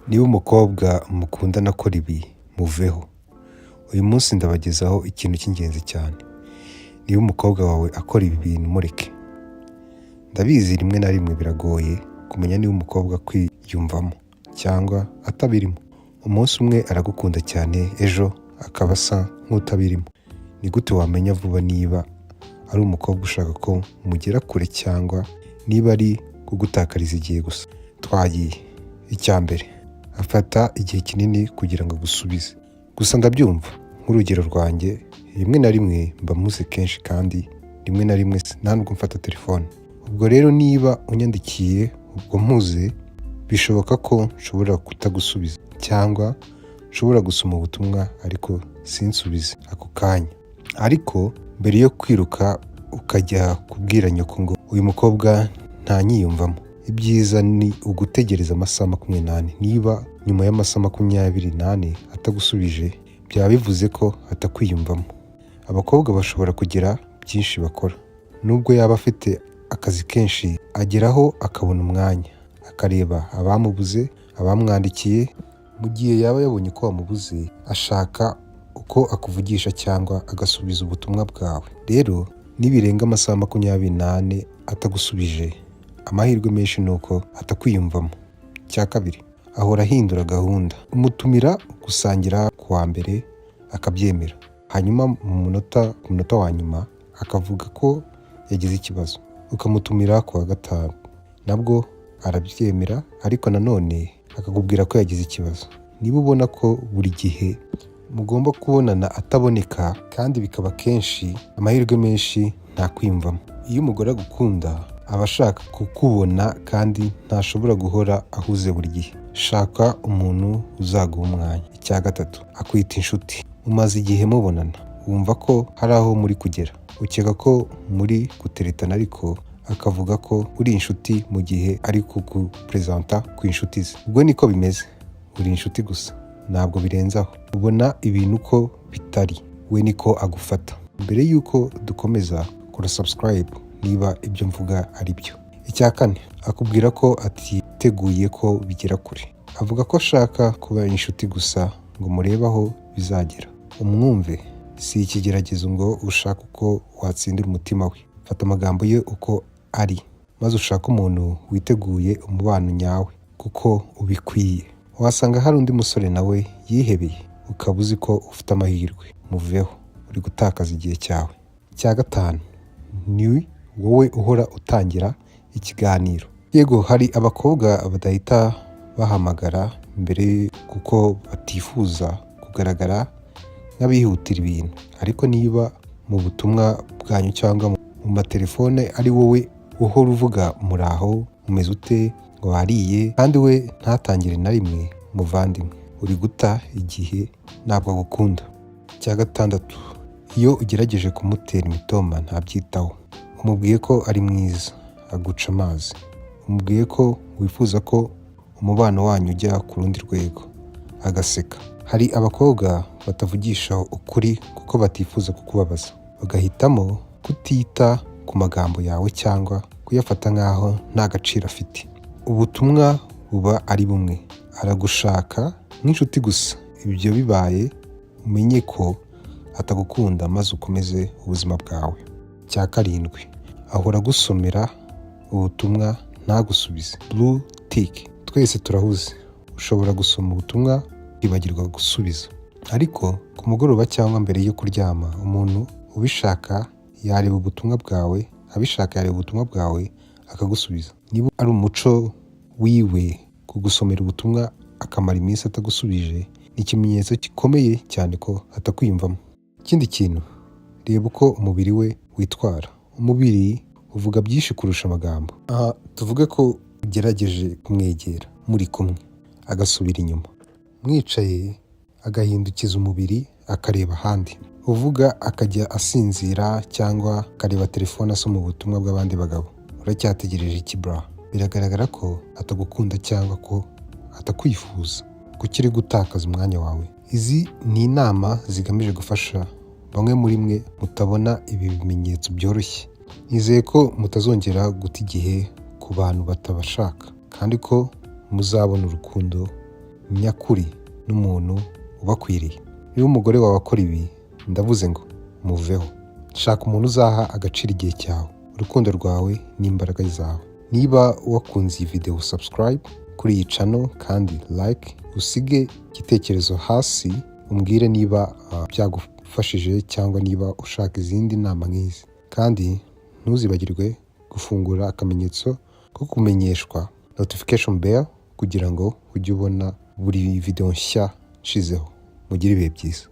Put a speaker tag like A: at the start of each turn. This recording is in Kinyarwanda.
A: Niba umukobwa mukundana akora ibi, muveho. Uyu munsi ndabagezaho ikintu cy'ingenzi cyane. Niba umukobwa wawe akora ibi bintu, mureke. Ndabizi, rimwe na rimwe biragoye kumenya niba umukobwa akwiyumvamo cyangwa atabirimo. Umunsi umwe aragukunda cyane, ejo akaba asa nk'utabirimo. Ni gute wamenya vuba niba ari umukobwa ushaka ko mugera kure cyangwa niba ari kugutakariza igihe gusa? Twagiye. Icya mbere, afata igihe kinini kugira ngo agusubize. Gusa ndabyumva, nk'urugero rwanjye, rimwe na rimwe mba mpuze kenshi kandi rimwe na rimwe nta nubwo mfata telefone. Ubwo rero niba unyandikiye ubwo mpuze, bishoboka ko nshobora kutagusubiza cyangwa nshobora gusoma ubutumwa ariko sinsubize ako kanya. Ariko mbere yo kwiruka ukajya kubwira nyoko ngo uyu mukobwa ntanyiyumvamo, ibyiza ni ugutegereza amasaha 24. Niba nyuma y'amasaha 24 atagusubije, byaba bivuze ko atakwiyumvamo. Abakobwa bashobora kugira byinshi bakora. Nubwo yaba afite akazi kenshi, ageraho akabona umwanya akareba abamubuze, abamwandikiye. Mu gihe yaba yabonye ko wamubuze, ashaka uko akuvugisha cyangwa agasubiza ubutumwa bwawe. Rero nibirenga amasaha 24 atagusubije, amahirwe menshi ni uko atakwiyumvamo. Icya kabiri, ahora ahindura gahunda. Umutumira gusangira ku wa mbere akabyemera, hanyuma ku munota wa nyuma akavuga ko yagize ikibazo. Ukamutumira ku wa gatanu, nabwo arabyemera, ariko nanone akakubwira ko yagize ikibazo. Niba ubona ko buri gihe mugomba kubonana ataboneka kandi bikaba kenshi, amahirwe menshi ntakwiyumvamo. Iyo umugore agukunda, aba ashaka kukubona kandi ntashobora guhora ahuze buri gihe. Shaka umuntu uzaguha umwanya. Icya gatatu, akwita inshuti. Mumaze igihe mubonana, wumva ko hari aho muri kugera, ukeka ko muri guteretana, ariko akavuga ko uri inshuti mu gihe ari kuguperezanta ku inshuti ze. Ubwo niko bimeze, uri inshuti gusa, ntabwo birenze aho. Ubona ibintu uko bitari, we niko agufata. Mbere y'uko dukomeza, kora subscribe niba ibyo mvuga ari byo. Icya kane, akubwira ko atiteguye ko bigera kure. Avuga ko ashaka kuba inshuti gusa ngo murebe aho bizagera. Umwumve, si ikigeragezo ngo ushake uko watsindira umutima we. Fata amagambo ye uko ari, maze ushake umuntu witeguye umubano nyawe kuko ubikwiye. Wasanga hari undi musore nawe yihebeye, ukaba uzi ko ufite amahirwe. Muveho, uri gutakaza igihe cyawe. Icya gatanu, ni wowe uhora utangira ikiganiro. Yego, hari abakobwa badahita bahamagara mbere kuko batifuza kugaragara nk'abihutira ibintu, ariko niba mu butumwa bwanyu cyangwa mu matelefone ari wowe uhora uvuga "Muraho, umeze ute?", ngo "Wariye?", kandi we ntatangire na rimwe, muvandimwe, uri guta igihe, ntabwo agukunda. Icya gatandatu, iyo ugerageje kumutera imitoma ntabyitaho. Umubwiye ko ari mwiza, aguca amazi. Umubwiye ko wifuza ko umubano wanyu ujya ku rundi rwego, agaseka. Hari abakobwa batavugisha ukuri kuko batifuza kukubabaza, bagahitamo kutita ku magambo yawe cyangwa kuyafata nk'aho nta gaciro afite. Ubutumwa buba ari bumwe: aragushaka nk'inshuti gusa. Ibyo bibaye, umenye ko atagukunda maze ukomeze ubuzima bwawe. Icya karindwi, ahora agusomera ubutumwa ntagusubize, blue tick. Twese turahuze, ushobora gusoma ubutumwa ukibagirwa gusubiza, ariko ku mugoroba cyangwa mbere yo kuryama, umuntu ubishaka yareba ubutumwa bwawe, abishaka yareba ubutumwa bwawe akagusubiza. Niba ari umuco wiwe kugusomera ubutumwa akamara iminsi atagusubije, ni ikimenyetso gikomeye cyane ko atakwiyumvamo. Ikindi kintu, reba uko umubiri we witwara. Umubiri uvuga byinshi kurusha amagambo. Aha tuvuge ko ugerageje kumwegera muri kumwe, agasubira inyuma. Mwicaye, agahindukiza umubiri akareba ahandi. Uvuga akajya asinzira cyangwa akareba telefone asoma ubutumwa bw'abandi bagabo. Uracyategereje iki, bro? Biragaragara ko atagukunda cyangwa ko atakwifuza. Kuki uri gutakaza umwanya wawe? Izi ni inama zigamije gufasha bamwe muri mwe mutabona ibi bimenyetso byoroshye. Nizeye ko mutazongera guta igihe ku bantu batabashaka kandi ko muzabona urukundo. nyakuri n'umuntu ubakwiriye. Niba umugore wawe akora ibi, ndavuze ngo muveho. Shaka umuntu uzaha agaciro igihe cyawe, urukundo rwawe n'imbaraga zawe. Niba wakunze iyi video, subscribe kuri iyi channel kandi like, usige igitekerezo hasi umbwire niba byagufashije cyangwa niba ushaka izindi nama nk'izi. Kandi ntuzibagirwe gufungura akamenyetso ko kumenyeshwa, notification bell, kugira ngo ujye ubona buri video nshya nshizeho. Mugire ibihe byiza.